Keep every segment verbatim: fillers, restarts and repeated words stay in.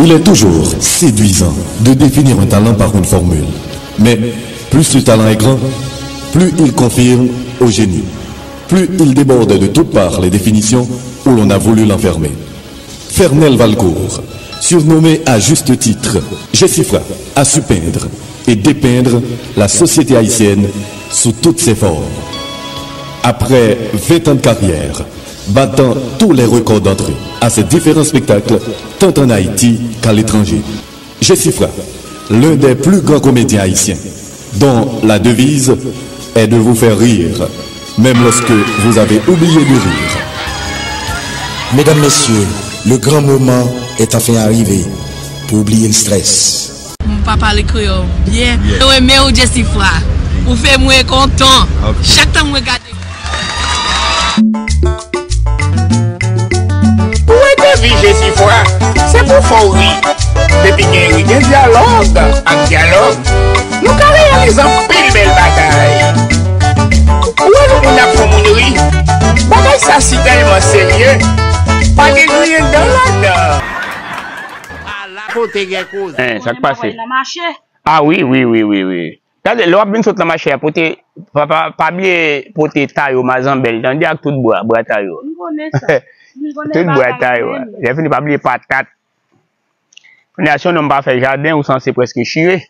Il est toujours séduisant de définir un talent par une formule. Mais plus ce talent est grand, plus il confirme au génie, plus il déborde de toutes parts les définitions où l'on a voulu l'enfermer. Fernel Valcourt, surnommé à juste titre Jesifra, a su peindre et dépeindre la société haïtienne sous toutes ses formes. Après vingt ans de carrière, battant tous les records d'entrée à ses différents spectacles, tant en Haïti qu'à l'étranger, Jesifra, l'un des plus grands comédiens haïtiens, dont la devise est de vous faire rire, même lorsque vous avez oublié de rire. Mesdames, Messieurs, le grand moment est enfin arrivé pour oublier le stress. M pa pale kreyòl byen. Mwen renmen w, Jesifra. Ou fè mwen kontan. Chak tan mwen gade. Pou entèvi Jesifra, se pou fè w ri. Depi gen ri, gen dyalòg. Ak dyalòg, nou ka reyalize anpil bèl bagay. Ou wè lè moun ap fè moun ri, bagay sa si tèlman serye, pa gen griyen dan ladan. Ala kote gen koze. Hein, sa k pase? Nan mache. Ah wi, wi, wi, wi, wi. Gade, lè w ap vin sot nan mache a, pote, pa, pa, pa bliye pote tayo, mazanbèl, tande, ak tout bwa, bwa tayo. M konnen sa. M konnen Tout bwa bagay tayo. menm. Lè fini, pa bliye patat. Kounye a, si yon nonm pa fè jaden, ou sanse prèske chire.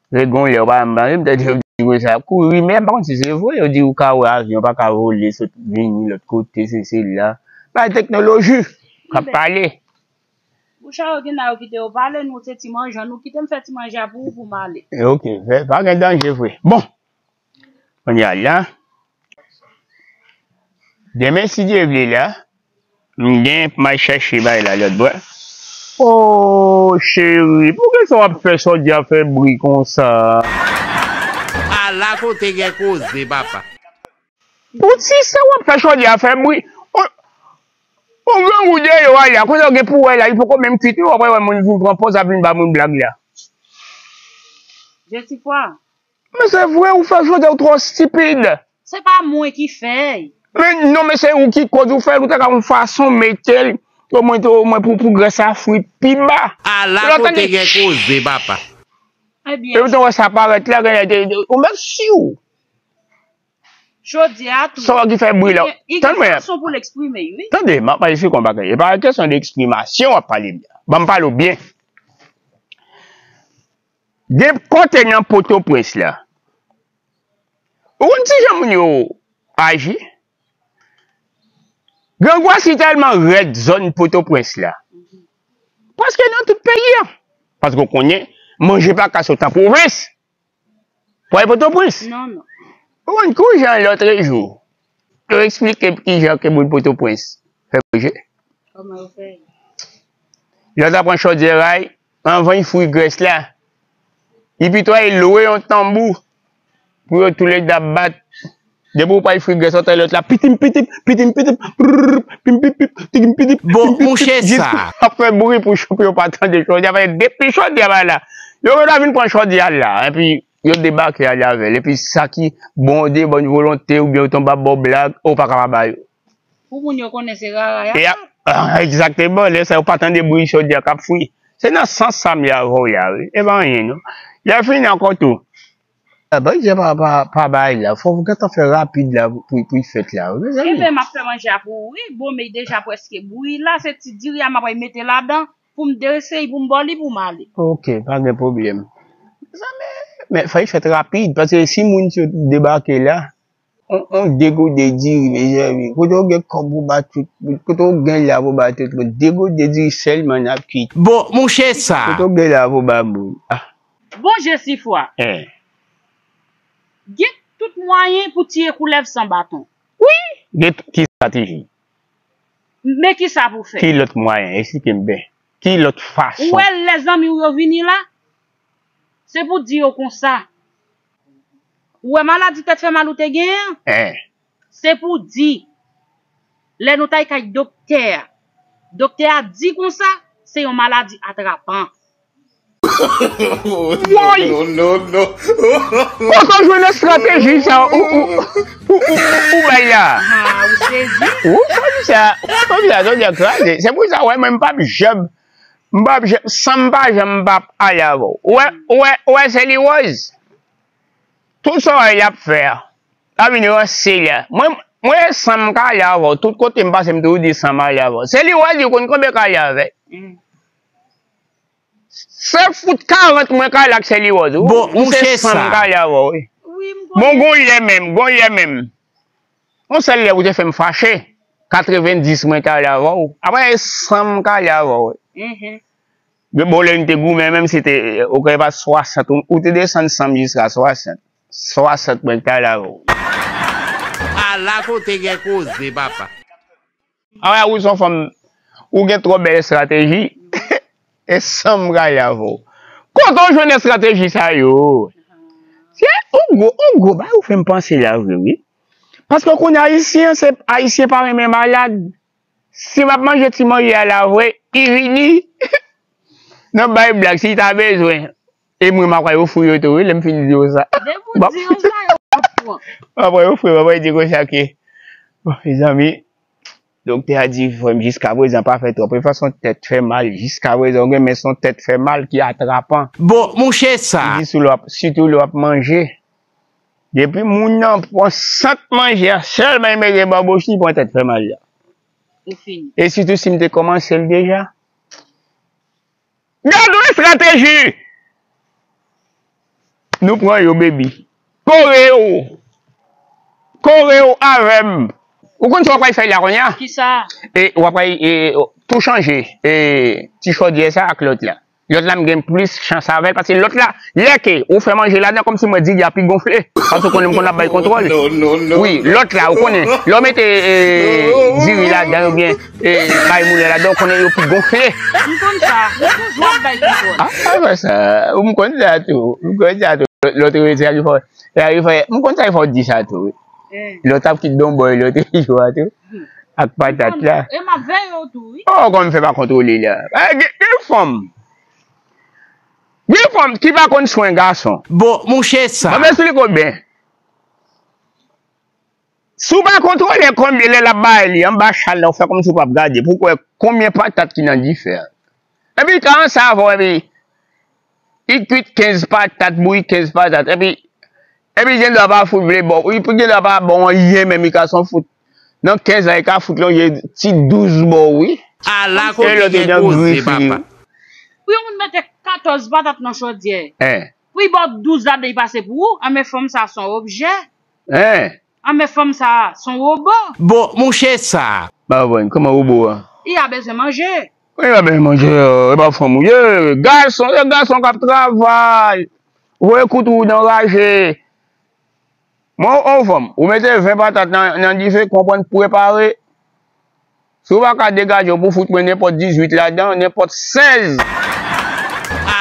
Se gon lè, ou pa, m pa, m tande yo di konsa, kouri, men m pa konn si se vre, yo di ou ka wè avyon, pa ka vole, sot vini, lòt kote, se, se la. Bay teknoloji, k ap pale. Bouch a yo gen nan yo kite yo pale, nou se ti manjan, nou kite m fè ti manje a pou ou pou m ale. E ok, fè, pa gen danje vre. Bon, kounye a la, demen si Dye vle la, m gen pou m al chèche bay la lòt bò. Oh, cheri, poukisa w ap fè chòdya fè bri konsa? Ala kote gen koze, papa. Poukisa w ap fè chòdya fè bri? On, on grangou deyò a la, kote w gen pou wè la, li poko menm kwit, wi, w ap wè moun vin pran pòz ap vin ba moun blag la. Jesifwa. Men se vre, ou fè chòdya, ou twò stipid. Se pa mwen ki fè l. Men non, men se ou ki koz ou fè l, ou ta ka yon fason mete l, omwen, omwen pou, pou grès la fri pi ba. Ala Lè w kote tande gen koze, papa. E Ebyen, ou te wè sa parèt la, gen de, de, ou mèt si ou. Chòdya a tou. Sa w ki fè bri la. Li gen Tann mwen. Fason pou l eksprime, wi. Tande, m ap esplike yon bagay. E pa kesyon de eksprimasyon w ap pale m la. Ban m pale w byen. Gen kote nan Potoprens la. Ou konn ti jan moun yo aji? Grangou a si tèlman rèd zòn Potoprens la. Paske nan tout peyi a. Paske w konnen, manje pa ka sot an pwovens. Pou al Potoprens. Non, non. Ou konn kou jan lòt jou, yo eksplike m ki jan ke moun Potoprens fè manje. Kòman yo fè? Lòt la pran chòdyè ray, anvan l fri grès la. Li pito al lwe yon tanbou pou yo toulède ap bat. Depi w pral fri grès, antre lòt la, pitim, pitim, pitim, pitim, prrrr, pim, pim, pim, tikim, pitim, Bon, pim, pim, monchè, pim, jis sa. Ap fè bri pou, pou yo pa tande chòdyè a, paske depi chòdyè a pa la, yo genlè vin pran chòdyè a la, epi yo debake ale avè l, epi sa ki bon de bòn volonte oubyen yo tonbe ap ba w blag, ou pa ka pa ba yo. Pou moun yo konnen se rara y ap E a, ah, egzakteman, lè sa yo pa tande bri chòdyè a k ap fri. Se nan sans sa m ye avè w la, wi. E pa anyen, non. Lè fini ankò tou. Ah, bon, Dye pa, pa, pa bay la. Fò w gentan fè rapid la pou, pou l fèt la, wi, mezanmi. Enben, m ap fè manje a pou ou, wi. Bon, men deja prèske bouyi la, se ti diri a m ap mete ladan pou m drese l, pou m ba w li pou m ale. Ok, pa gen pwoblèm. Mezanmi, men fò l fèt rapid, paske si moun yo debake la, on, on degode diri, mezanmi. Kote w gen kòb pou ba tout, kote w gen la pou ba tout moun. Degode diri sèlman n ap kwit. Bon, monchè, sa. Kote w gen la pou ba moun. Ah, Bon, Jesifwa, eh. Gen tout mwayen pou tiye koulèv san baton. Gen t-, ki estrateji? Men ki sa pou fè? Ki lòt mwayen? Eksplike m byen. Ki lòt fason? Ou wè lè zanmi w yo vini la? Se pou di yo konsa. Ou wè maladi tèt fè mal ou te genyen an? Eh. Se pou di, lè nou t al kay doktè a, doktè a di konsa, se yon maladi atrapan. Woy! No, no, no. Kote w jwenn estrateji sa ou, ou, ou, ou, ou bay la? Ah, ou sezi? Ou sezi sa? Ou sezi sa, ou kraze. Se pou sa, wè, mwen, m p ap janm M p ap janm, san m pa janm m p ap ale avè w. Ou wè, ou wè, ou wè Seliwòz? Tout sa w wè l ap fè a, l ap vin ranse la. Mwen, mwen san m ka ale avè w. Tout kote m pase, m toujou di san m ale avè w. Seliwòz, ou konn konbyen k ale avè l? Se fout karant mwen k ale ak Seliwòz, wi. Bon, monchè, san m ka ale avè w, wi. Bon, gon lè menm, gon lè menm. Yon sèl lè ou te fè m fache, katrevendis mwen k ale avè w. Apre, san m k ale avè w, wi. Bon, lè n te goumen, menm si te, ou kwè pa swasant, ou, ou te desann san m jiska swasant. Swasant mwen k ale avè w. Ala kote gen koze, papa. Anwè, ou se yon fanm, ou gen twòp bèl estrateji. E san m ka ale avè w. Kote w jwenn estrateji sa yo? Se yon gwo, yon gwo bagay ou fè m panse la vre, wi. Paske w konnen Ayisyen, se, Ayisyen pa renmen malad. Si m ap manje ti manje a la vre, li vini. Nan bay blag, si li ta bezwen. E mwen, m ap ofri yo tou, wi, lè m fin di yo sa. Depi w di yo sa, yo ap pran. M ap ofri, m ap di konsa ke, bon, mezanmi, doktè a di, frè m, jiskaprezan, pa fè twòp efò, se yon tèt fè mal. Jiskaprezan, ou gen, men se yon tèt fè mal ki atrapan. Bon, monchè, sa. Li di, sou lè w ap, sitou lè w ap manje. Depi moun nan pran sant manje a, sèlman li mete bò bouch li, pran tèt fè mal la. Ou fini. E sitou si m te kòmanse l deja. Gad yon estrateji! Nou pran yo, baby. Kore yo. Kore yo avè m. Ou konn sa w ap fè la kounye a? Kisa? E w ap, e, tou chanje. E, ti chòdyè sa ak lòt la. Lòt la, m gen plis chans avè l, paske lòt la, lè ke ou fè manje ladan, kòmsi mwen diri a pi gonfle. Paske ou konnen m konn ap bay kontwòl. Wi, lòt la, ou konnen, lè w mete, e, diri ladan, oubyen, e, bay moulè ladan, ou konnen yo pi gonfle. M konn sa, m toujou ap bay kontwòl. A, sa fè sa, m konn sa tou, m konn sa tou. Lòt yo di sa ki fò, sa ki fò, m konn sa ki fò di sa tou, wi. Lòt ap kit don bòy, lòt jou a tou. Ak patat la. E m ap veye w tou, wi. Oh, kòman m fè pa kontwole la? Gen, gen fanm. Gen fanm ki pa konn swen gason. Bon, monchè, sa. Ban m esplike w byen. Si w pa kontwole konbyen lè l ap bay li, anba chal la, ou fè kòmsi w p ap gade pou w kwè konbyen patat ki nan dife a. Epi, ka ansanm avè w, epi, li kwit kenz patat, bouyi kenz patat, epi, epi, gendwa pa fout vle ba w, li gendwa pa ba w anyen menm, li ka son fout. Nan kenz la, li ka fout lonje ti douz ba w, wi. Ala kote gen koze, papa. Pou yon moun mete katòz patat nan chòdyè, pou li ba w douz ladan, li pase pou ou, anben fanm sa se yon objè. Anben fanm sa se yon wobo. Bon, monchè, sa. Ba w konprann, kòman wobo a? Li a bezwen manje. Wi, li a bezwen manje, e pa fanm ou ye. Gason, se gason k ap travay. Voye kout wouj anraje. Mwen, on fanm, ou mete ven patat nan, nan dife, konprann, prepare. Si w pa ka degaje w pou fout mwen nenpòt dizuit ladan, nenpòt sèz.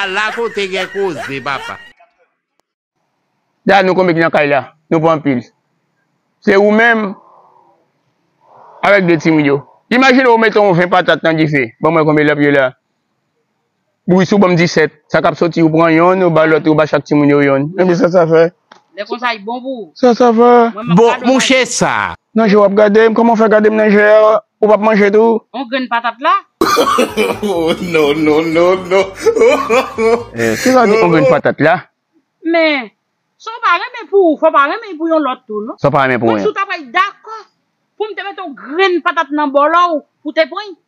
Ala kote gen koze, papa. Gad nou konbyen ki nan kay la. Nou pran anpil. Se ou menm avèk de timoun yo. Imajine ou mete yon ven patat nan dife. Ban mwen konbyen lòt yo la. Wi, si w ban m disèt, sa k ap soti, ou pran yonn, ou ba lòt, ou ba chak timoun yo yonn. Ebyen, sa sa fè? Lè konsa, li bon pou ou. Sa sa fè? Bon, monchè, sa. Nan je w ap gade m, kòman w fè gade m nan je a? Ou p ap manje tou? On grenn patat la? Oh, non, non, non, non. Ki sa di on grenn patat la? Men, sa w pa renmen pou ou, fò w pa renmen pou yon lòt tou, non? Sa w pa renmen pou ou. Kòmsi w ta pral dakò pou m te mete yon grenn patat nan bòlò w pou te pran l.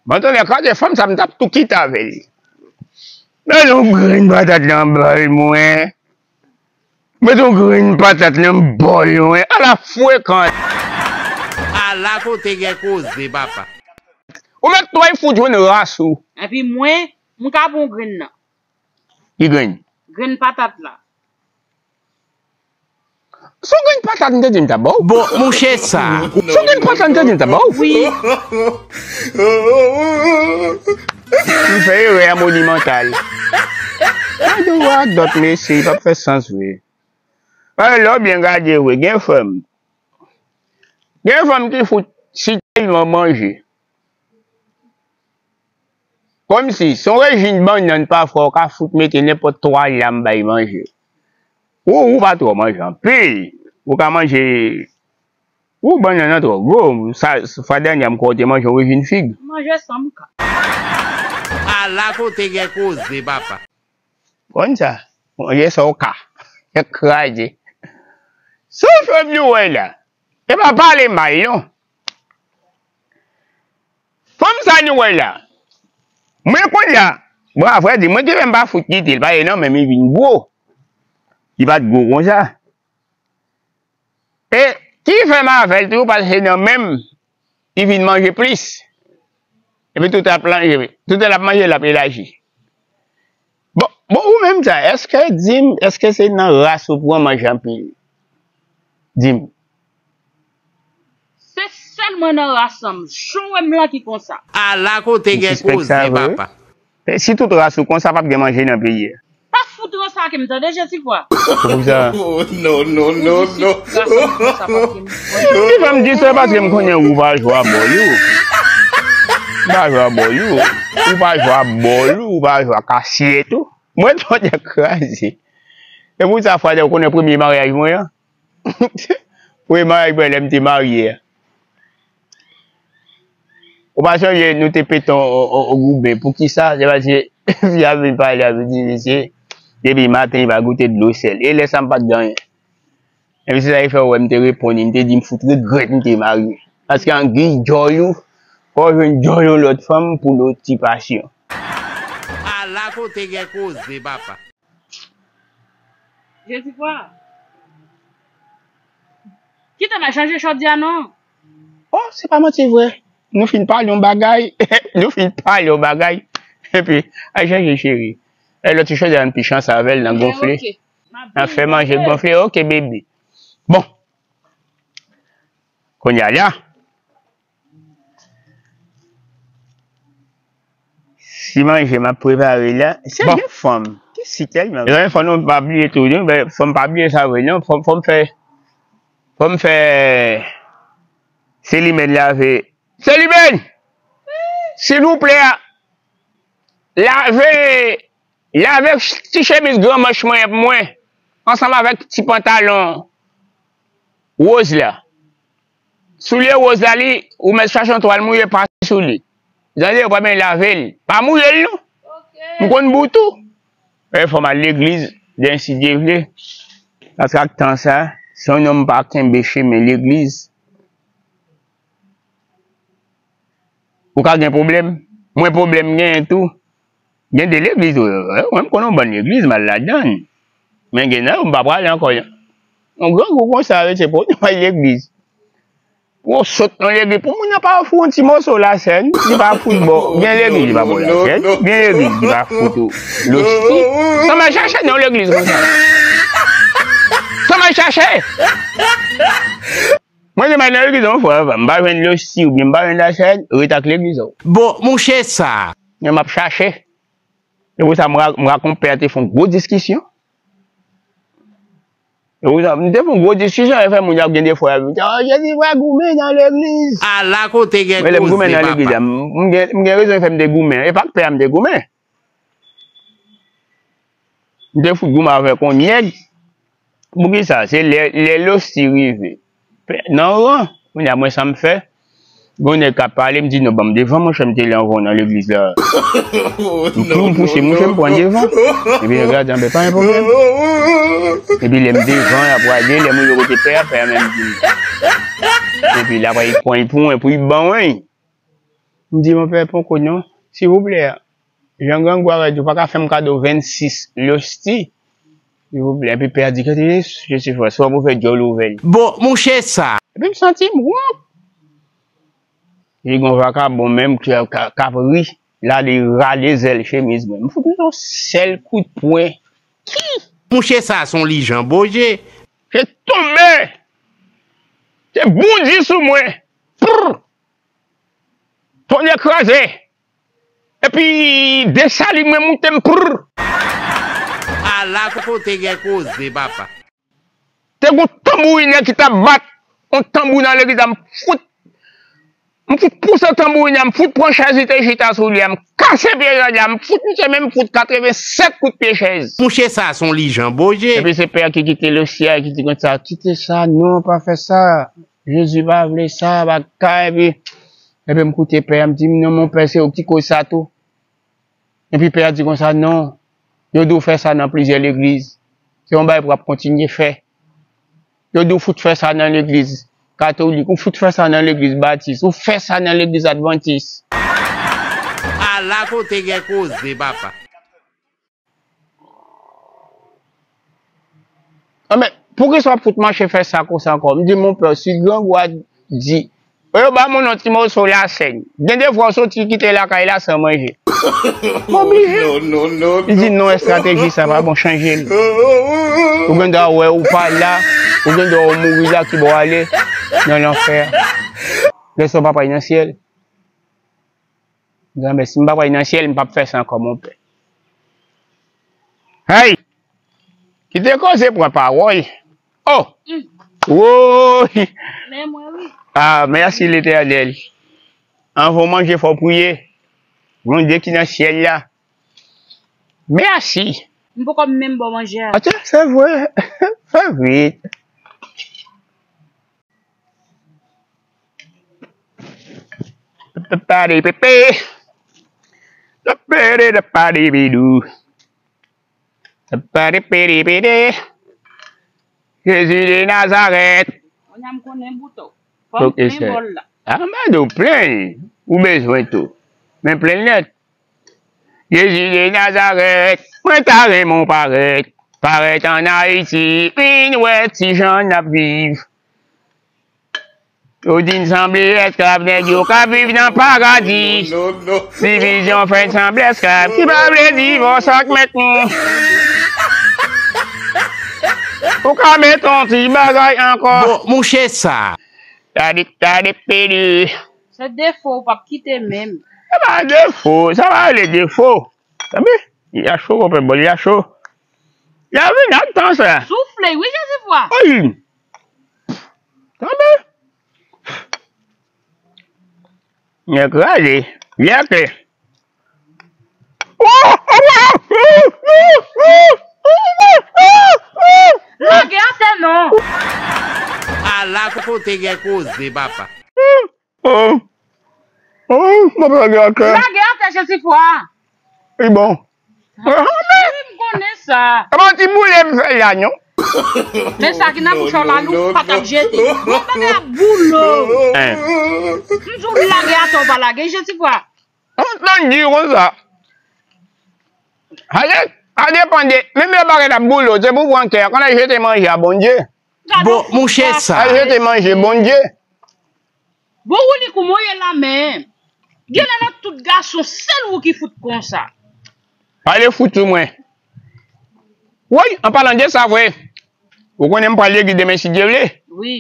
Bon, tande, kòm se fanm sa, m t ap tou kite avè l. Men yon grenn patat nan bòl mwen. Met yon grenn patat nan bòl mwen. Ala frekan. Ala kote gen koze, papa. Ou mèt twò fout jwenn ras ou. Epi mwen, m ka pran grenn nan. Ki grenn? Grenn patat la. Sou grenn patat m te di m ta ba w. Bon, monchè, sa. Sou grenn patat m te di m ta ba w. Wi. M fè erè a monimantal. Gade w ak dòt mesye, li p ap fè sans vre. Paske lè w byen gade vre, gen fanm. Gen fanm ki fout sitèlman manje. Kòmsi, se yon rejim bannann pafwa, ou ka fout mete nenpòt twa lam bay manje. Ou, ou pa twò manje anpil. Ou ka manje, Ou bannann nan twò gwo. Sa, fwa dènye a m kwè w te manje yon rejim fig. Manje san m ka. Ala kote gen koze, papa. Konn sa. Manje sa w ka. Ekraze. Sa w fè m di w wè la. E pa pale mal, non. Fanm sa nou wè la. Mwen konn la. Bon, a vrè di, mwen ki fè m pa fout kite l. Paske nan men m li vin gwo. Li pa t gwo konsa. E ki fè m avè l toujou, paske nan men m, li vin manje plis. Epi tout ap manje, tout l ap manje, l ap elaji. Bon, bon, ou menm sa, èske di m, èske se nan ras ou pran manje anpil? Di m. Se sèlman nan ras an m, jan w wè m lan ki konsa. Ala kote gen koze, papa. E si tout ras ou konsa, p ap gen manje nan peyi a. Pa fout ranse ak m tande, Jesifwa. Se pou sa. Oh, non, non, non, non. Ki fè m di sa, paske m konnen ou pa jwe a bòl ou. Ou pa jwe a bòl ou. Ou pa jwe a bòl ou, ou pa jwe a kasyèt ou. Mwen tande kraze. E pou sa, fwa dèyè, ou konnen premye maryaj mwen an. Premye maryaj mwen, lè m te marye a. Ou pa sonje nou te pete yon, yon, yon goumen. Poukisa? Se paske fi a vin pale avè m, di, mesye, depi maten, li pa goute dlo sèl. E lè sa, m pa t gen anyen. Epi se sa ki fè w wè m te reponn li, m te di, m fout regrèt m te marye. Paske angiz djòl ou, fò w jwenn djòl yon lòt fanm pou lòt ti pasyon. Ala kote gen koze, papa. Jesifwa. Kite m al chanje chòdyè a non. Oh, se pa manti vre. Nou fin pale yon bagay. Nou fin pale yon bagay. Epi, al chanje cheri. E lòt ti chòdyè a, n pi chans avè l nan gonfle. Ok. Nan fè manje gonfle. Ok, baby. Bon. Kounye a la. Si manje m ap prepare la, se bon. Gen fanm. Ki si tèlman. Gen fanm, non, pa bliye tou, non, men fò m pa bliye sa vre, non, fò, fò m fè, fò m fè Selimèn lave. Selimèn! Silvouplè, lave, lave ti chemiz gran manch mwen pou mwen, ansanm avèk ti pantalon woz la. Soulye woz la, li, ou mèt chache yon twal mouye pase sou li. Tande, ou pa byen lave l. Pa mouye l, non. M konn bout ou. E fò m al legliz, byen, si Dye vle. Paske ak tan sa, si yon nonm pa kenbe chemen legliz, ou ka gen pwoblèm. Mwen, pwoblèm m genyen tou. Gen de legliz, wi, wi, mwen, m konn yon bann legliz, m al ladan l. Men gen nan yo, m pa prale ankò. Yon grangou konsa, rete pou nou al legliz. Pou w sot nan legliz, pou moun nan pa ofri w yon ti moso lasèn, li pa fout ba w. Gen legliz, li pa ba w lasèn. Gen legliz, li pa fout ou losti. Sa m al chache nan yon legliz konsa. Sa m al chache. Mwen, se pa nan legliz, non, frè, m pa jwenn losti oubyen m pa jwenn lasèn, ret ak legliz ou. Bon, mouche sa. Men m ap chache. Se pou sa m ra-, m rakonte pè a te fè yon gwo diskisyon. Se pou sa, m te fè yon gwo diskisyon, e fè moun y ap gen de fwa, y ap di, "Oh, Jezi, frè, goumen nan legliz." Ala kote gen koze, papa. Mwen, lè m goumen nan legliz la, m, m gen, m gen rezon fè m te goumen. E pa k pè a m te goumen. M te fout goumen avèk yon nyèg. Poukisa? Se lè, lè losti rive. Nan ran. Kounye a, mwen, sa m fè? Gon nèg k ap pale, m di, "Non, ban m devan, monchè, m te lè anvan w nan legliz la." M tou, m pouse, monchè, m pran devan. Epi nèg la di, "Anben, pa gen pwoblèm." Epi lè m devan, y ap rale, lè m rive kote pè a, pè a menm di m. Epi l ap pran l pou mwen, pou l ban mwen. M di, "Mon pè, poko non, silvouplè, jan grangou a di, ou pa ka fè m kado vennsis losti, silvouplè." Epi pè a di, "Kite, Jezi fè, swa pou fè djòl ouvè l." Bon, mouche sa. Epi m santi m wont. Epi gon vakabon menm k, k, k ap ri, la li rale zèl chemiz mwen. M fout li yon sèl kout pwen. Ki? Mouche sa, se yon lijan boje. Se tonbe. Se bondi sou mwen. Prr! Tonnè kraze! Epi Desalin mwen moute m, prr! Ala kote gen koze, papa. Te gon tanbourinè ki t ap bat, yon tanbou nan legliz la, m fout, m fout pouse tanbourinè, m fout pran chèz li te chita sou li a, m kase pye chèz la, m fout misye menm, m fout katrevennsèt kout pye chèz. Mouche sa se yon lijan boje. Epi se pè a ki kite losti a, ki di konsa, "Kite sa, non, pa fè sa." Jezi pa vle sa, bagay, epi, epi m koute pè a, m di, "Non, mon pè, se ou ki koz sa tou." Epi pè a di konsa, "Non, yo di w fè sa nan plizyè legliz. Se yon bagay pou w ap kontinye fè. Yo di w fout fè sa nan legliz katolik, ou fout fè sa nan legliz batis, ou fè sa nan legliz advantis." Ala kote gen koze, papa. Anben, poukisa w ap fout mache fè sa konsa ankò? M di, "Mon pè, si grangou a di, yo ba moun yon ti moso lasèn. Gen de fwa w soti kite lakay la san manje." M oblije. Li di, "Non, estrateji sa pa bon, chanje l. Ou gen dwa wè ou pa la, ou gen dwa w mouri la, ki bò w ale? Nan lanfè." Lè sa w papa nan syèl. Granmè, si m pa pral nan syèl, m p ap fè sa ankò, mon pè. Hey! Kite koze, pran pawòl. Oh! Mm. Woy! Men mwen, wi. Ah, mèsi Letènèl. Anvan w manje, fò w priye. Bondye ki nan syèl la. Mèsi. M poko menm ba w manje a. Atè, se vre. Fè vit. Pare pepe. Pere de pare bidou. Pare pere pere. Jezi de Nazarèt. Kounye a m konnen bout ou. Fò m plen bòl la. Ah, m pa di w plen. Ou bezwen tou. Men plen nèt. Jezi de Nazarèt, mwen ta renmen w parèt, parèt ann Ayiti, vin wè ti jan n ap viv. Yo di n sanble esklav nèg yo k ap viv nan paradi. Divizyon fè n sanble esklav, ki pa vle di bon sa k mèt nou. Ou ka met yon ti bagay ankò. Bon, mouche sa. Tade, tade, pede. Se defo, ou p ap kite menm. Se pa defo, sa pa rele defo. Tande? Li a cho, konpè, bòl li a cho. Li a vin ak tan sa. Soufle, wi, Jezi fwa. Oy! Tande? Li a kraze. Li atè. Lage atè non. Ala kote gen koze, papa. Oh. Oh, mwen pa lage atè. Lage atè, Jezi fwa. Li bon. Ah, men. Wi, m konnen sa. E pa ti boule m fè la, non? Men sa ki nan bouch ou la, nou pa t ap jete. Bon, bagay ap boule w. Hein. M di w lage atè, w pa lage, Jezi fwa. Ou t nan di konsa. Ale, a depann de, menm lè bagay la ap boule w, se pou pran kè, konn al jete manje a Bondye. Bon, mouche sa. Al jete manje Bondye. Bon, ou li kou mwen ye la menm. Genlè nan tout gason, sèl ou ki fout konsa. Pale fout sou mwen. Woy, an palan de sa vre. Ou konnen m pral legliz demen si Dye vle. Wi.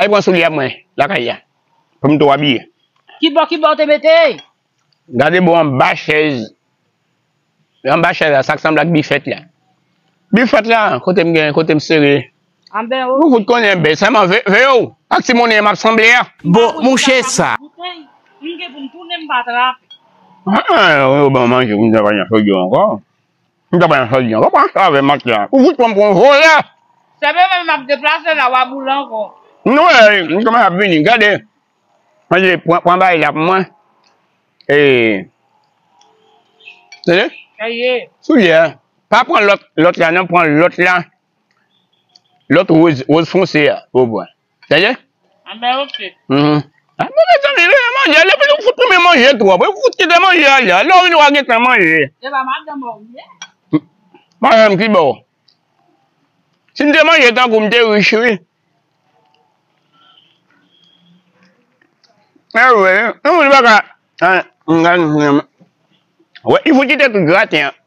Al pran soulye a mwen, lakay la. Pou m tou abiye. Ki bò, ki bò w te mete? Gade bò anba chèz. Anba chèz la, sa k sanble ak bifèt la. Bifèt la, kote m gen, kote m sere. Anben, ou fout konnen, ben, sèlman ve, veye w ak ti monnen m ap sanble a. Bon, mouche sa. M gen pou m tounen, m pa trape. Ah, yo ban manje, m ta pa nan fè yo ankò. M ta pran yon sòl di ankò, pran sa avè m ak la. Ou fout pran m pou yon vòlè. Se menm m ap deplase la, w a boule ankò. Nou wè, m kòmanse ap vini, gade. Gade, pran, pran bagay la pou mwen. E. Tande? Soulye a. Pa pran lòt, lòt la, non, pran lòt la. Lòt wòz, wòz fonse a, ou pran. Tande? Anben, oke. Mhm. A, bon, mezanmi, men manje, lè fini, ou fout koumen manje twòp. Ou fout kite manje a la. Lè w vini, w a gentan manje. E pa madanm ou ye? Madanm ki bò? Si m te manje tankou m te rich, wi. E vre, yon moun pa ka, a, m gade, wè, li fout kite tout graten an.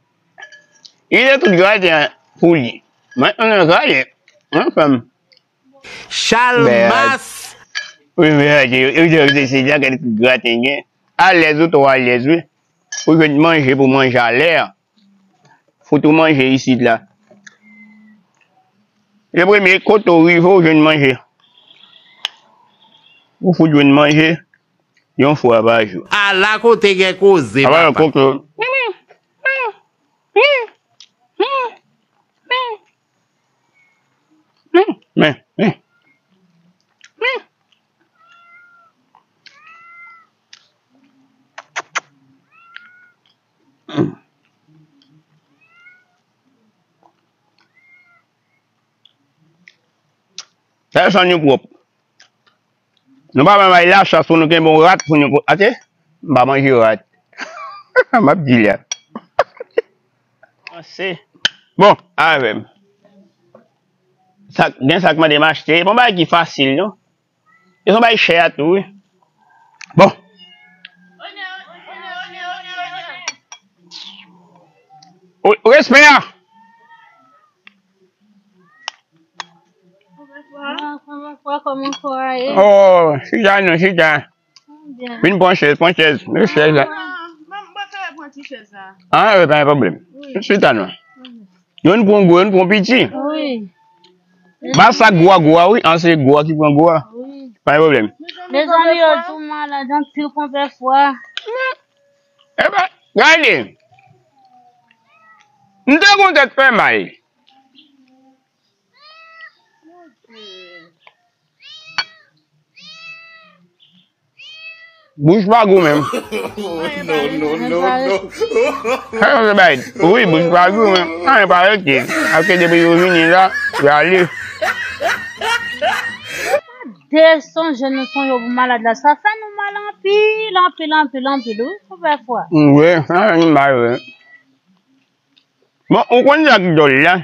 Li kite tout graten an pou li. Mwen, mwen, gade, mwen, fè m. Chalmas. Wi, men, yo, yo, yo, yo, se la gade tout graten gen. Alèz, ou twò alèz, wi. Ou jwenn manje pou manje alè. Fout ou manje isit la. Le premye kote ou rive, ou jwenn manje. Ou fout jwenn manje yon fwa pa jou. Ala kote gen koze, papa. Kote. Men, men. Men. Tèl san nou pwòp. Nou pa bay lachans pou nou kenbe yon rat pou nou. Ate? M pa manje rat. M ap di la. Bon, avè m. Sa, gen sa k mande m achte. E pa yon bagay ki fasil, non. E se yon bagay chè a tou, wi. Bon. O, respè a. Kòman kò a ye? Oh, chita non, chita. Vin pran chèz, pran chèz. Mete chèz la. Ah, wi, pa gen pwoblèm. Chita non. Youn pran gwo, youn pran piti. Wi. Ba sa gwo a gwo a, wi. An se gwo a ki pran gwo a. Wi. Pa gen pwoblèm. Mezanmi, yo tou malad anpil konpè Fwa. Epa, gade. M te gon tèt fè mal. Bouch pa gou menm. Non, non, non, non. Sa yo se bay. Wi, bouch pa gou menm. Anyen pa rete. Paske depi yo vini la, yo ale. De sonje nou sonje pou malad la. Sa fè nou mal anpil, anpil, anpil, anpil. Wi, konpè Fwa. Wi, sa fè nou mal, wi. Bon, ou konn sa ki dòl la?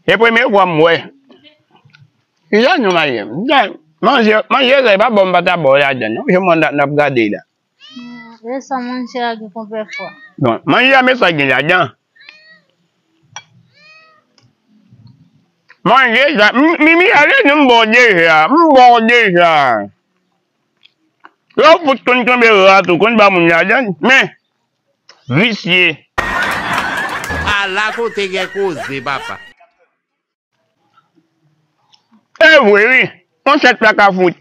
Se premye fwa m wè. Kisa nou manje? Manje, manje sa, e pa bon m pa ta ba w ladan, non. Se mwen n ap gade la. E sa manje a gen konpè Fwa. Bon, manje a, men sa gen ladan. Manje sa, m, Mimi, ale non, m ba w deja, m ba w deja. Lè w fout konn kenbe rat ou konn ba moun ladan, men. Visye. Ala kote gen koze, papa. E vre, wi. Yon sèt plak a fout.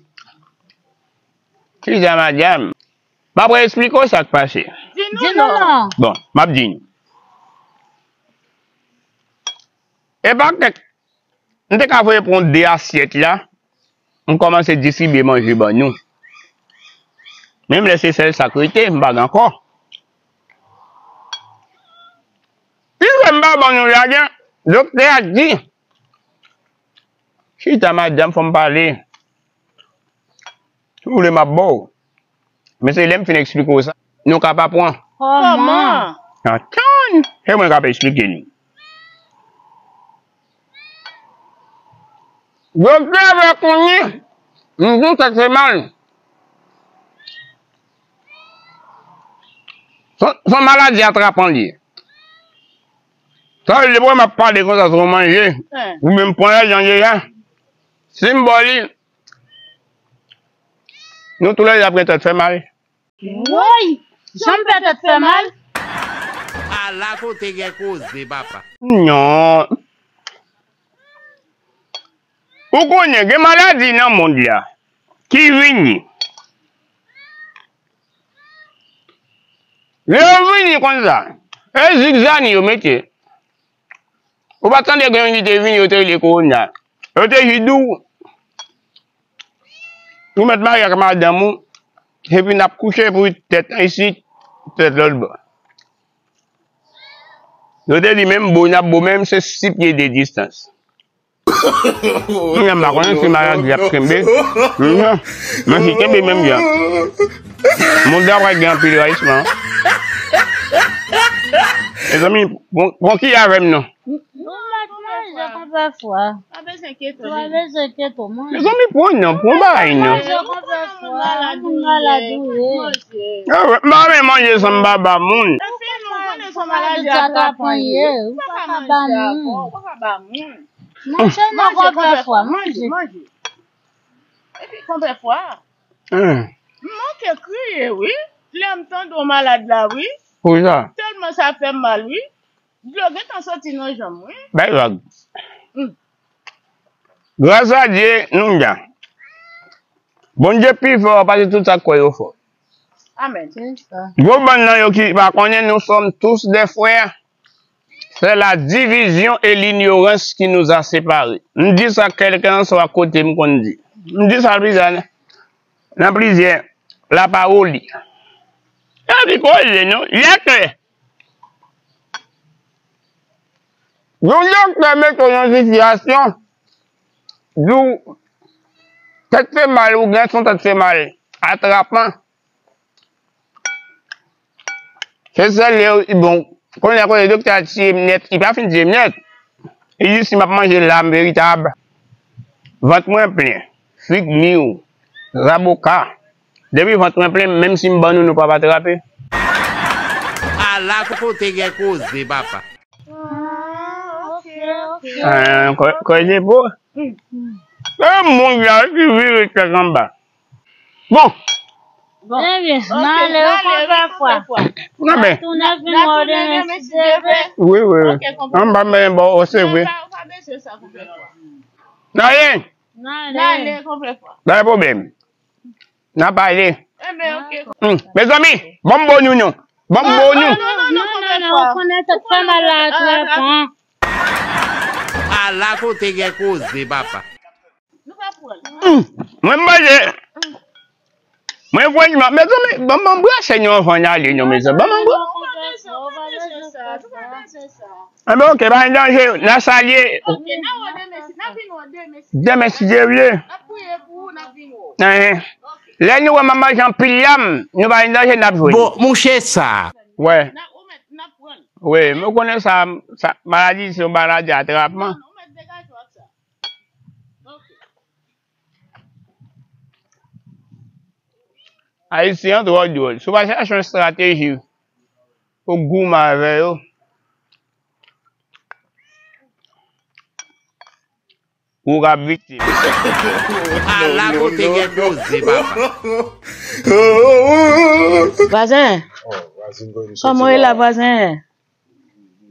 Kisa, madanm? M ap eksplike w sa k pase. Di nou non. Bon, m ap di nou. E pa kèk M te ka voye pran de asyèt la, m kòmanse distribye manje ban nou. Menm lè se sèl sa k rete, m pa gen ankò. Li wè m pa ban nou ladan, doktè a di, chita madanm, fò m pale. Si w vle, m ap ba w. Men se lè m fin eksplike w sa, nou ka pa pran. Kòman? Atann! Se mwen k ap eksplike nou. Doktè fè konnen, m di w tèt fè mal. Se, se yon maladi atrapan li ye. Sa vle di, depi w wè m ap pale konsa, se yon manje. Ou menm pran lajan deja. Si m ba w li, nou toulède ap gen tèt fè mal. Woy! Jan m pè tèt fè mal. Ala kote gen koze, papa. Non. Ou konnen, gen maladi nan mond la ki vini. Lè yo vini konsa, e zizani yo mete. Ou pa tande gen youn ki te vini, yo te rele kowona. Yo te jis di w, ou mèt marye ak madanm ou, epi n ap kouche pou tèt isit, tèt lòt bò. Yo te di menm bo n ap bo, menm se sis pye de distans. Mwen m pa konnen si maladi ap kenbe. Mhm. Men si kenbe menm jan. Moun la pral gen anpil rayisman. Mezanmi, bon, bon ki avè m non. Nou mèt manje konpè Fwa. Pa bezwen kyeto, pa bezwen kyeto, manje. Mezanmi, pran non, pran bagay non. Manje konpè Fwa, moun malad ou ye. Ah, m pa renmen manje san m pa ba moun. Epi nou konnen se maladi atrapan ye. Ou pa ka manje ankò, ou pa ka ba moun. Manje non, konpè Fwa, manje. Manje. Epi konpè Fwa. M manke kriye, wi. Lè m tande w malad la, wi. Poukisa? Tèlman sa fè m mal, wi. Dlo gentan soti nan je m, wi. Bay vag. Gras a Dye, nou la. Bondye pi fò pase tout sa k kwè yo fò. Amèn. Gwo bann nan yo ki pa konnen, nous sommes tous des frères. C'est la division et l'ignorance qui nous a séparés. M di sa kèlkeswa kote m konn di. M di sa plizyè, nan plizyè lapawoli. Epi koze nou, lè klè. Yon doktè mete w nan sitiyasyon, di w tèt fè mal, ou gen yon tèt fè mal atrapan. Se sèl lè, bon, kounye a kote doktè a tiye m nèt, li pa fin tiye m nèt. Li di si m ap manje lam veritab, vant mwen plen, fig mi, raboka. Depi vant mwen plen, menm si m ban nou, nou p ap atrape. Ala kote gen koze, papa. Ah, ok, ok. Ah, ko-, koze pou. E moun la ki vire tèt anba. Bon. Bon. Ebyen, n ale yon kontrè fwa. N a tounen vin wè w demen si Dye vle. Wi, wi, wi. Ok, konprann. An ba men bon, o, se vre. N ale. N ale. N ale kontrè fwa. Pa gen pwoblèm. N a pale. Ebyen, ok. Hmm. Mezanmi, ban m bon nou non. Ban m bon nou. Non, non, non, non, ou konnen tèt fè mal la trè fon. Ala kote gen koze, papa. Nou pa pran. Hmm. Mwen manje. Mwen franchman, mezanmi, ban m anbrase nou anvan n ale non, mezanmi. Ban m anbrase. Enben, ok, pa gen danje, n a salye. Ok, n a wè w demen si, n a vin wè w demen si. Demen, si Dye vle. N ap priye pou ou, n ap vin wè w. Enhen. Ok. Lè nou wè m ap manje anpil lam, nou pa gen danje, n ap jwenn. Bon, mouche sa. Wè. N ap, ou mèt, n ap pran. Wi, men ou konnen sa, sa, maladi, se yon maladi atrapman. Ou mèt degaje w ak sa. Ok. Ayisyen an twò dwòl. Si w pa chache yon estrateji pou goumen avè yo, ou ka viktim. Ala kote gen koze, papa. Vwazen, kòman w ye la, vwazen?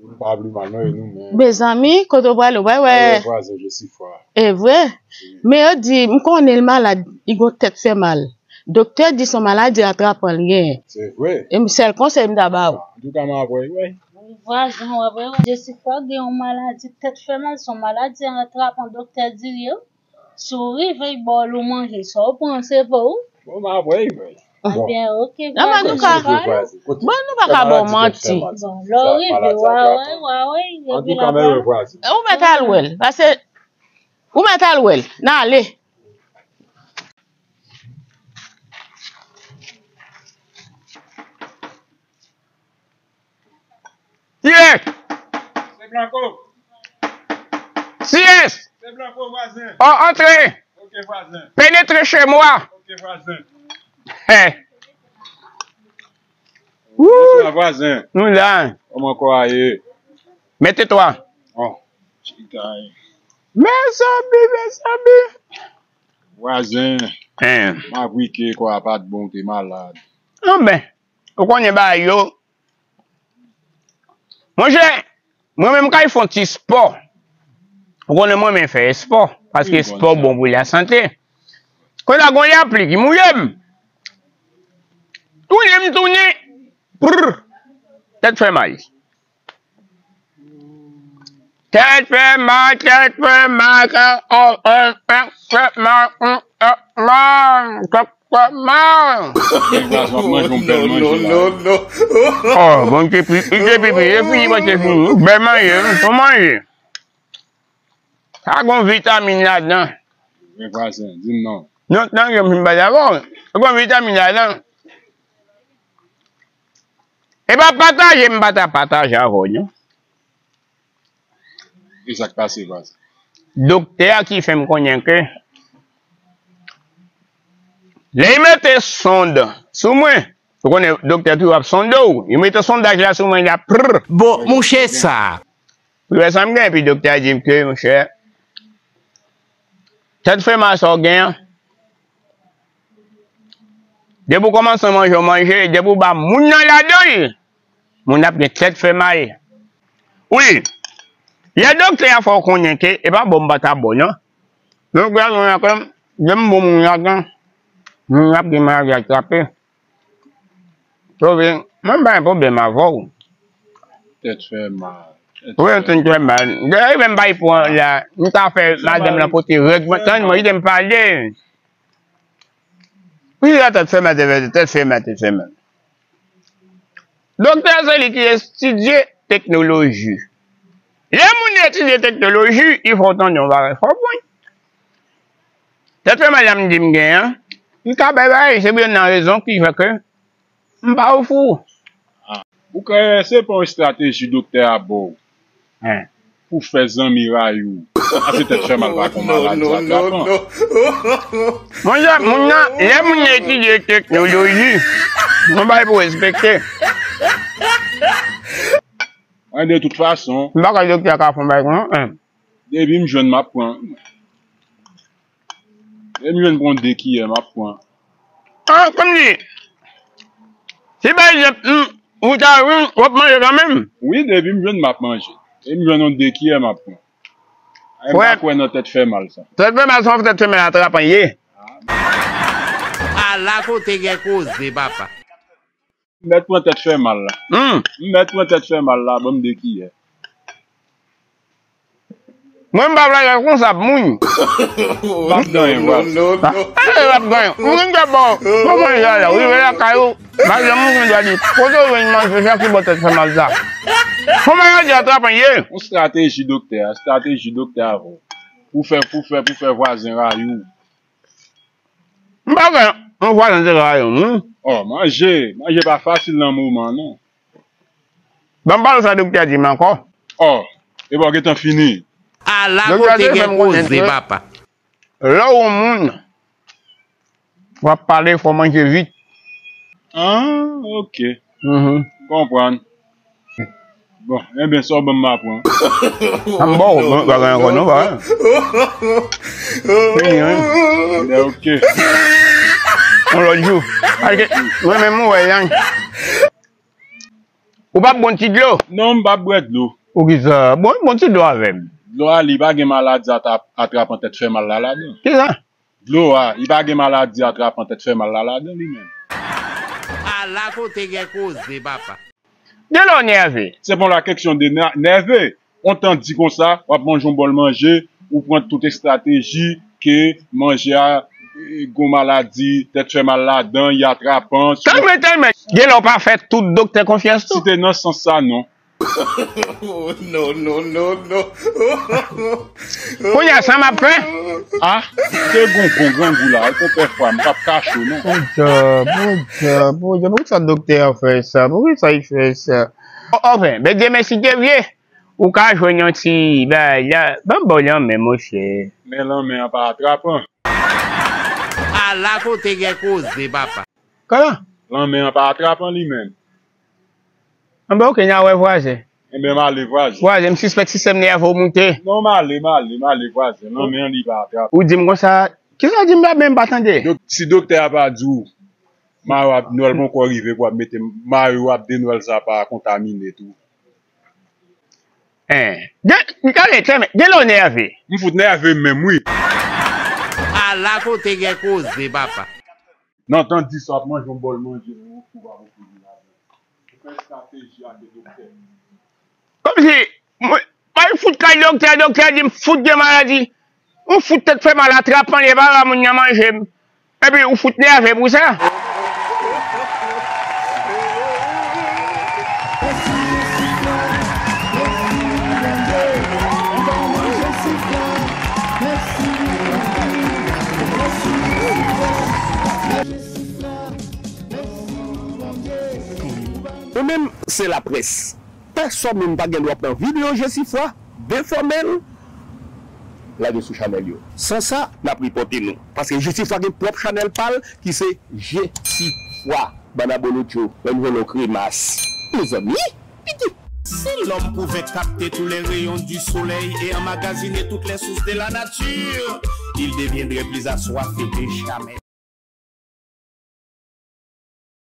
Nou pa pli mal, non, e nou menm? Mezanmi, kote w prale, w pa wè? Vwazen, je suis fort. E vre? Wi. Men yo di, m konnen l malad, li gon tèt fè mal. Doktè di se yon maladi atrapan l genyen. Se vre. E m, sèl konsèy m ta ba w. Antouka, m ap wè, wi. Vwazen, w ap wè, je suis fort, gen yon maladi tèt fè mal, se yon maladi atrapan, doktè di l ye. Si w rive, y ba w lo manje, sa w pran, se pou ou. Bon, m ap wè, wi. Ebyen, ok, vwazen. Antouka, bon, nou pa ka ba w manti. Bon, lè w rive, w a wè, w a wè, epi l ap wè. Ou mèt al wè l, paske ou mèt al wè l. N ale. Kiyès? Se Blanco. Kiyès? Se Blanco, vwazen. Oh, antre. Ok, vwazen. Penetre chez moi. Ok, vwazen. Hey. Bonswa, vwazen. Nou la. Kòman kò a ye? Mete twa. Oh, chita. Mezanmi, mezanmi. Vwazen. Hein. M aplike kò a pa t bon, te malad. Anben, ou konnen bagay yo. Monchè, mwen menm kay fè yon ti spò. Ou konnen mwen renmen fè espò, paske espò bon pou lasante. Kounye a gon lapli ki mouye m. Tounen m tounen. Prr. Tèt fè mal. Tèt fè mal, tèt fè mal, tèt, oh, oh, tèt fè mal, mm, tèt mal, tèt fè mal. Non, non, non. Oh, bon, te pi, te pi, te pi, te pi, bon, te fini. Bèl manje, wi, bon manje. Sa gon vitamin ladan. Men vwazen, di m non. Non, non, yo fin bay avè w. Gon vitamin ladan. E pa pataje, m pa ta pataje avè w, non. E sa k pase, vwazen? Doktè a ki fè m konnen ke lè y mete sonn sou mwen, ou konnen doktè toujou ap sonde w, y mete sondaj la sou mwen, y ap prr. Bon, mouche sa. Ou wè sa m gen, epi doktè a di m ke, monchè, tèt fè mal sa w gen an, depi w kòmanse manje, w manje, depi w ba moun nan ladan l, moun ap gen tèt fè mal. Wi, lè doktè a fè w konnen ke, e pa bon m pa ta bon, non. Donk, gade, moun nan, lè m bon moun ladan, moun ap gen maladi atrape. Sove, mwen m pa gen pwoblèm avè w. Tèt fè mal. Wi, m tande trè mal. Dayè, menm bay pou an la, m ta fè madanm lan pote règ mwen, tann mwen, kite m pale. Wi, la tèt fè mal, tèt fè mal, tèt fè mal. Doktè se li ki etidye teknoloji. Lè moun etidye teknoloji, li fè w tande yon bagay fò byen. Tèt fè mal la m di m gen an, li ka bay bagay, se pou yon nan rezon ki fè ke m pa ofri w. Ah. Ou kwè se pa yon estrateji doktè a ba w pou fè zanmi rayi w? Paske tèt fè mal pa gon maladi atrapan. Monchè, moun nan, lè moun nan etidye teknoloji, yon bagay pou respekte. Mwen, de tout fason, m pa kwè doktè a ka fè yon bagay konsa, en. Depi m jwenn, m ap pran. Depi m jwenn pran de kiyè, m ap pran. Ah, kòmsi, si pa egzanp, m, ou ta vin, w ap manje kanmenm? Wi, depi m jwenn, m ap manje. Depi m jwenn yon de kiyè, m ap pran. Ay, m pa kwè nan tèt fè mal sa. Tèt fè mal sa, tèt fè mal atrapan ye. Ala kote gen koze, papa. M mèt pran tèt fè mal la. Hmm. M mèt pran tèt fè mal la, ban m de kiyè. Mwen, m pa vle al konsa, moun. M ap ganyen, baz. Ah, eh, m ap ganyen. Moun gen dwa ba w. Kòman sa la? Ou rive lakay ou, pa janm moun gen dwa di, kote w jwenn manje sa ki ba w tèt fè mal sa? Kòman yo di atrapan ye? Yon estrateji doktè a, estrateji doktè a, pou fè, pou fè, pou fè vwazen rayi w. M pa gen yon vwazen te ka rayi yon moun. Oh, manje, manje pa fasil nan moman, non. Ban m pale sa doktè a di m ankò. Oh, e pa w gentan fini. Ala kote gen koze, papa. Lè w yon moun, w ap pale, fò w manje vit. Ah, ok. Mhm. Konprann. Bon, enben, sa w ban m, m a pran. A m ba w, mwen pa gen ankò non, pa. Fini, wi. Enben, ok. Yon lòt jou. Paske, mwen menm, mwen wè, yan. Ou p ap bon ti dlo? Non, m p ap bwè dlo. Poukisa? Bon, bon ti dlo avè m. Dlo a, li pa gen maladi atra-, atrapan tèt fè mal la ladan. Kisa? Dlo a, li pa gen maladi atrapan tèt fè mal la ladan li menm. Ala kote gen koze, papa. De lè w nève. Se pa la keksyon de nè-, nève. On tan di konsa, w ap manje yon bòl manje, ou pran tout estrateji ke manje a, eh, gon maladi, tèt fè mal ladan, li atrapan. Talman, talman. Gen lè w pa fè tout doktè konfyans tou. Si te nan sans sa, non. Non, non, non, non. Kounye a, sa m ap fè? Ah, te gon bon grangou la, e konpè fwa, m p ap kache w, non. Podyab, podyab, podyab, poukisa doktè a fè sa? Poukisa li fè sa? O-, anfen, men Dye mèsi, te vye. Ou ka jwenn yon ti bagay la. Ban m ba w lanmen, monchè. Men lanmen an pa atrapan. Ala kote gen koze, papa. Kòman? Lanmen an pa atrapan li menm. Anben, ok, n a wè vwazen. Enben, m ale vwazen. Vwazen, m sispèk sistèm nève w moute. Non, m ale, m ale, m ale vwazen. Lanmen an li pa atrapan. Ou di m konsa, kisa w di m la, men m pa tande? Dok-, si doktè a pa di w, mayo ap, Nwèl poko rive pou ap mete, mayo ap de Nwèl sa pa kontamine tou. Hein. Gen, gade, tèmen, gen lè w nève. M fout nève menm, wi. Ala kote gen koze, papa. Nan tan di sa, w ap manje yon bòl manje, ou twouve avèk yon ladan. Ou fè estrateji ak de doktè. Kòmsi, mwen, mwen fout kay doktè, doktè di m fout gen maladi. Ou fout tèt fè mal atrapan, li pa ba moun nan manje m. Epi ou fout nève pou sa. Ou menm, se laprès. Pèsòn moun pa gen dwa pran videyo Jesifwa, defòme l, lage sou chanèl yo. San sa, n ap ripòte nou. Paske Jesifwa gen pwòp chanèl pa l ki se Jesifwa. Bann abolotcho, lè n jwenn yon kremas. Mezanmi, piti. Si l'homme pouvait capter tous les rayons du soleil et emmagasiner toutes les sources de la nature, il deviendrait plus assoiffé que jamais.